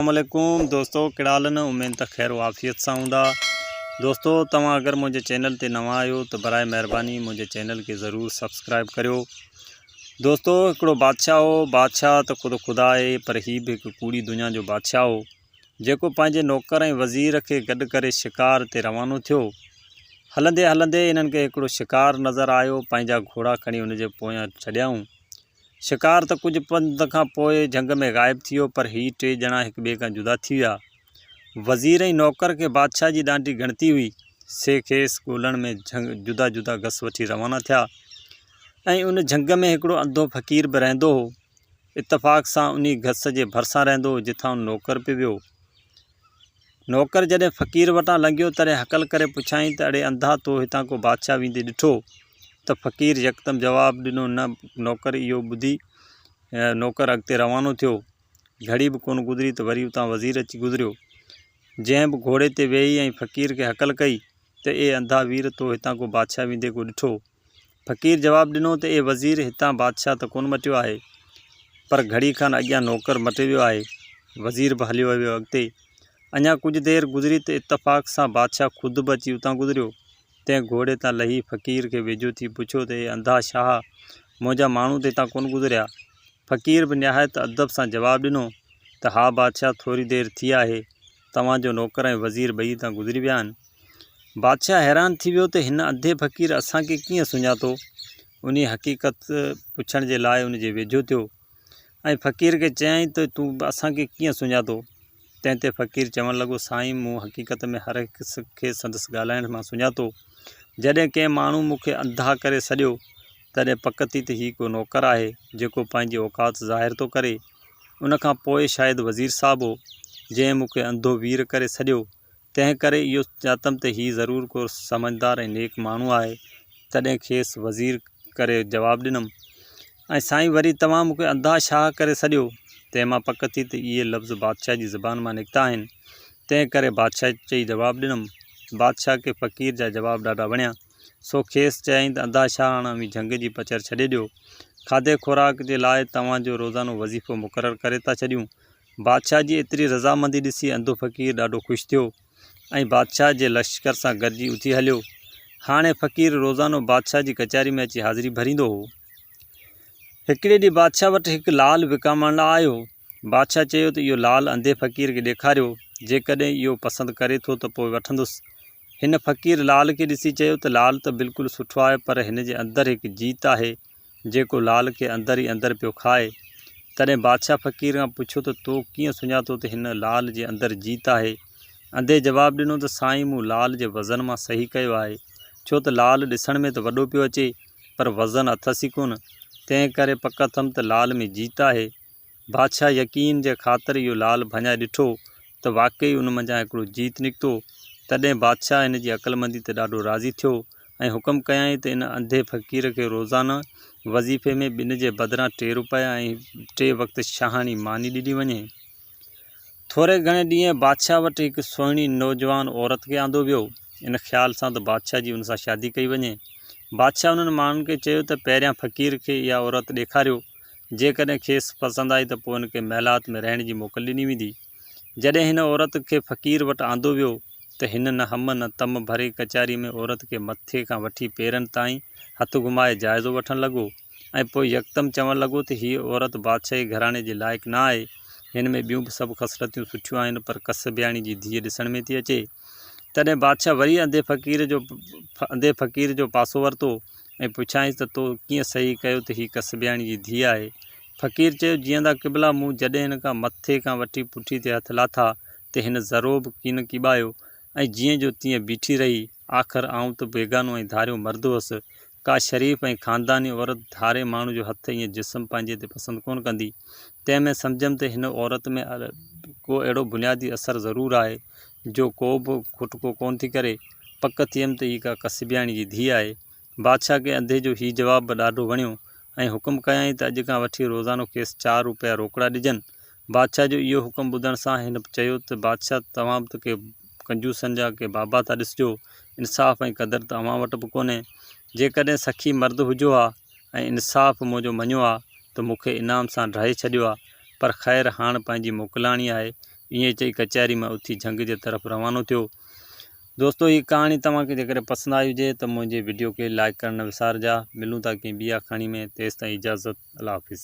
السلام عليڪم دوستو ڪهڙا حال آهن اميد ته خير و عافيت سان هوندا دوستو توهان اگر منهنجي چينل تي نوان آهيو ته برائي مهرباني منهنجي چينل کي ضرور سبسڪرائب ڪريو دوستو هڪڙو بادشاهه هو بادشاهه ته خود خدا آهي پر هي به هڪ ڪوڙي دنيا جو بادشاهه هو جيڪو پنهنجي نوڪر ۽ وزير کي گڏ ڪري شڪار تي روانو ٿيو هلندي هلندي انهن کي هڪڙو شڪار نظر آيو پنهنجا گهوڙا کڻي ان جي پويان ڇڏيائون شڪار ته ڪجهه پنڌ کان پوء جهنگ ۾ غائب ٿي ويو پر هي ٽي ڄڻا هڪ ٻئي کان جدا ٿي ويا. وزير ۽ نوڪر کي بادشاهه جي ڏانڊي ڳڻتي هئي، سي کيس ڳولڻ ۾ جهنگ جدا جدا گس وٺي روانا ٿيا ۽ ان جهنگ ۾ هڪڙو انڌو فقير به رهندو هو. اتفاق سان انهي گس جي ڀرسان رهندو هو جتان نوڪر پئي ويو. نوڪر جڏهن فقير وٽان لنگهيو تڏهن هڪل ڪري پڇيائين ته اڙي انڌا تو هتان ڪو بادشاهه ويندي ڏٺو؟ ته فقير يڪدم جواب ڏنو نه نوڪر اهو ٻڌي نوڪر اڳتي روانو ٿيو. گهڙي به ڪونه گذري ته وري اتان وزير اچي گذريو. جنهن به گهوڙي تي ويهي ۽ فقير کي هڪل ڪئي ته اي انڌا وير تو هتان ڪو بادشاهه ويندي ڪو ڏٺو؟ فقير جواب ڏنو ته اي وزير هتان بادشاهه ته ڪونه مٽيو آهي، پر گهڙي کن اڳيان نوڪر مٽي ويو آهي. وزير به هليو ويو اڳتي. اڃا ڪجهه دير گذري ته اتفاق سان بادشاهه خود به اچي اتان گذريو. تنهن گهوڙي تان لهي فقير کي ويجهو ٿي پڇيو ته اي انڌا شاهه منهنجا ماڻهو ته هتان ڪونه گذريا؟ فقير به نهايت ادب سان جواب ڏنو ته ها بادشاهه ٿوري دير ٿي آهي، توهان جو نوڪر ۽ وزير ٻئي هتان گذري ويا آهن. بادشاهه حيران ٿي ويو ته هن انڌي فقير اسان کي ڪيئن سڃاتو؟ انهيء حقيقت پڇڻ جي لاء ان جي ويجهو ٿيو ۽ فقير کي چيائين ته تون اسان کي ڪيئن سڃاتو؟ تنهن تي فقير چوڻ لڳو، سائين مون حقيقت ۾ هر هڪ کي سندس ڳالهائڻ مان سڃاتو. جڏهن ڪنهن ماڻهو مون کي انڌا ڪري سڏيو، تڏهن پڪ ٿي ته هي ڪو نوڪر آهي، جيڪو پنهنجي اوقات ظاهر ٿو ڪري. ان کان پوء شايد وزير صاحب هو، جنهن مون کي انڌو وير ڪري سڏيو. تنهن ڪري اهو ڄاتم ته هي ضرور ڪو سمجهدار ۽ نيڪ ماڻهو آهي، تڏهن کيس وزير ڪري جواب ڏنم. ۽ سائين وري توهان مون کي انڌا شاهه ڪري سڏيو، تنهن مان پڪ ٿي ته اهي لفظ بادشاهه جي زبان مان نڪتا آهن، تنهن ڪري بادشاهه چئي جواب ڏنم. بادشاهه کي فقير جا جواب ڏاڍا وڻيا، سو کيس چيائين ته انڌا شاهه هاڻ اوهين جهنگ جي پچر ڇڏي ڏيو. کاڌي خوراڪ جي لاء توهان جو روزانو وظيفو مقرر ڪري ٿا ڇڏيون. بادشاهه جي ايتري رضامندي ڏسي انڌو فقير ڏاڍو خوش ٿيو ۽ بادشاهه جي لشڪر سان گڏجي اٿي هليو. هاڻي فقير روزانو بادشاهه جي ڪچهري ۾ اچي حاضري ڀريندو هو. هڪڙي ڏينهن بادشاهه وٽ هڪ لال وڪامڻ لاء آيو. بادشاهه چيو ته اهو لال انڌي فقير کي ڏيکاريو، جيڪڏهن اهو پسند ڪري ٿو ته پوء وٺندس. هن فقير لال کي ڏسي چيو ته لال ته بلڪل سٺو آهي پر هن جي اندر هڪ جيت آهي، جيڪو لال کي اندر ئي اندر پيو کائي. تڏهن بادشاهه فقير کان پڇيو ته تو ڪيئن سڃاتو ته هن لال جي اندر جيت آهي؟ انڌي جواب ڏنو ته سائين مون لال جي وزن مان صحيح ڪيو آهي، ڇو ته لال ڏسڻ ۾ ته وڏو پيو اچي، پر وزن اٿس ئي ڪونه، تنهن ڪري پڪ اٿم ته لال ۾ جيت آهي. بادشاهه يقين جي خاطر اهو لال ڀڃائي ڏٺو ته واقعي ان منجهان هڪڙو جيت نڪتو. تڏهن بادشاهه هن جي عقلمندي تي ڏاڍو راضي ٿيو ۽ حڪم ڪيائين ته ان انڌي فقير کي روزانه وظيفي ۾ ٻن جي بدران ٽي روپيا ۽ ٽي وقت شاهاڻي ماني ڏني وڃي. ٿوري گهڻي ڏينهن بادشاهه وٽ هڪ سهڻي نوجوان عورت کي آندو ويو، ان خيال سان ته بادشاهه جي ان سان شادي ڪئي وڃي. بادشاهه انهن ماڻهن کي چيو ته پهريان فقير کي اها عورت ڏيکاريو، جيڪڏهن کيس پسند آئي ته پوء ان کي محلات ۾ رهڻ جي موڪل ڏني ويندي. جڏهن هن عورت کي فقير وٽ آندو ويو ته هن نه هم نه تم ڀري ڪچهريء ۾ عورت کي مٿي کان وٺي پيرن تائين هٿ گهمائي جائزو وٺڻ لڳو ۽ پوء يڪدم چوڻ لڳو ته هيء عورت بادشاهي گهراڻي جي لائق نه آهي. هن ۾ ٻيون به سڀ خصلتيون سٺيون آهن پر ڪسبياڻي جي ڌيء ڏسڻ ۾ ٿي اچي. تڏهن بادشاهه وري انڌي فقير جو انڌي فقير جو پاسو ورتو ۽ پڇيائينس ته تو ڪيئن صحيح ڪيو ته هيء ڪسبياڻي جي ڌيء آهي؟ فقير چيو، جيئندا قبلا مون جڏهن هن کان مٿي کان وٺي پٺي تي هٿ لاٿا ته هن ذرو به ڪين ڪيٻايو ۽ جيئن جو تيئن بيٺي رهي. آخر آئون ته بيگانو ۽ ڌاريو مرد هوس. ڪا شريف ۽ خانداني عورت ڌارئي ماڻهو جو هٿ ائين جسم پنهنجي تي پسند ڪونه ڪندي. تنهن ۾ سمجهيم ته هن عورت ۾ ڪو اهڙو بنيادي اثر ضرور آهي، جو ڪو به کٽڪو ڪونه ٿي ڪري. پڪ ٿيم ته هيء ڪا ڪسبياڻي جي ڌيء آهي. بادشاهه کي انڌي جو هي جواب به ڏاڍو وڻيو ۽ حڪم ڪيائين ته اڄ کان وٺي روزانو کيس چار روپيا روڪڙا ڏجن. بادشاهه جو اهو حڪم ٻڌڻ سان هن چيو ته بادشاهه توهان به ته ڪي ڪنجوسن جا ڪي بابا ٿا ڏسجو، انصاف ۽ قدر ته اوهان وٽ به ڪونهي. جيڪڏهن سخي مرد هجو ها ۽ انصاف منهنجو مڃيو ها ته مون کي انعام سان ڊاهي ڇڏيو ها، پر خير هاڻ پنهنجي موڪلاڻي آهي. ائين چئي ڪچهري مان اٿي جهنگ جي طرف روانو ٿيو. دوستو هي ڪهاڻي توهان کي جيڪڏهن پسند آئي هجي ته منهنجي وڊيو کي لائڪ ڪرڻ نه وسارجا. ملون ٿا ڪنهن ٻي آکاڻي ۾ تيستائين اجازت الله حافظ.